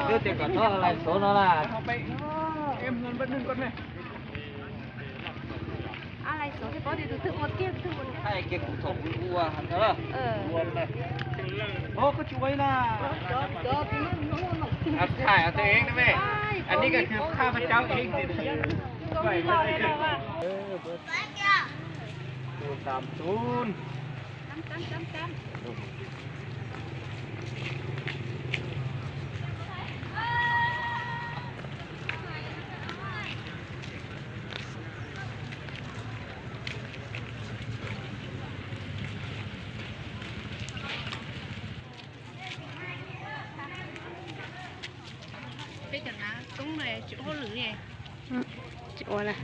Twb tias kom txhob lais xov no na. Lais xov thiaj paub tias tus twg ua tiag, tus twg ua tiag. Thaij kiag kuv thaum kuv ua ntawd. Ua, koj tsis ua ib na. Thaij tau ib na me. Anij ko khwv phaj pab cawb ib. Tus tam tun. Peb cov nav koob tsis ua hauj lwm li. Tsis ua li.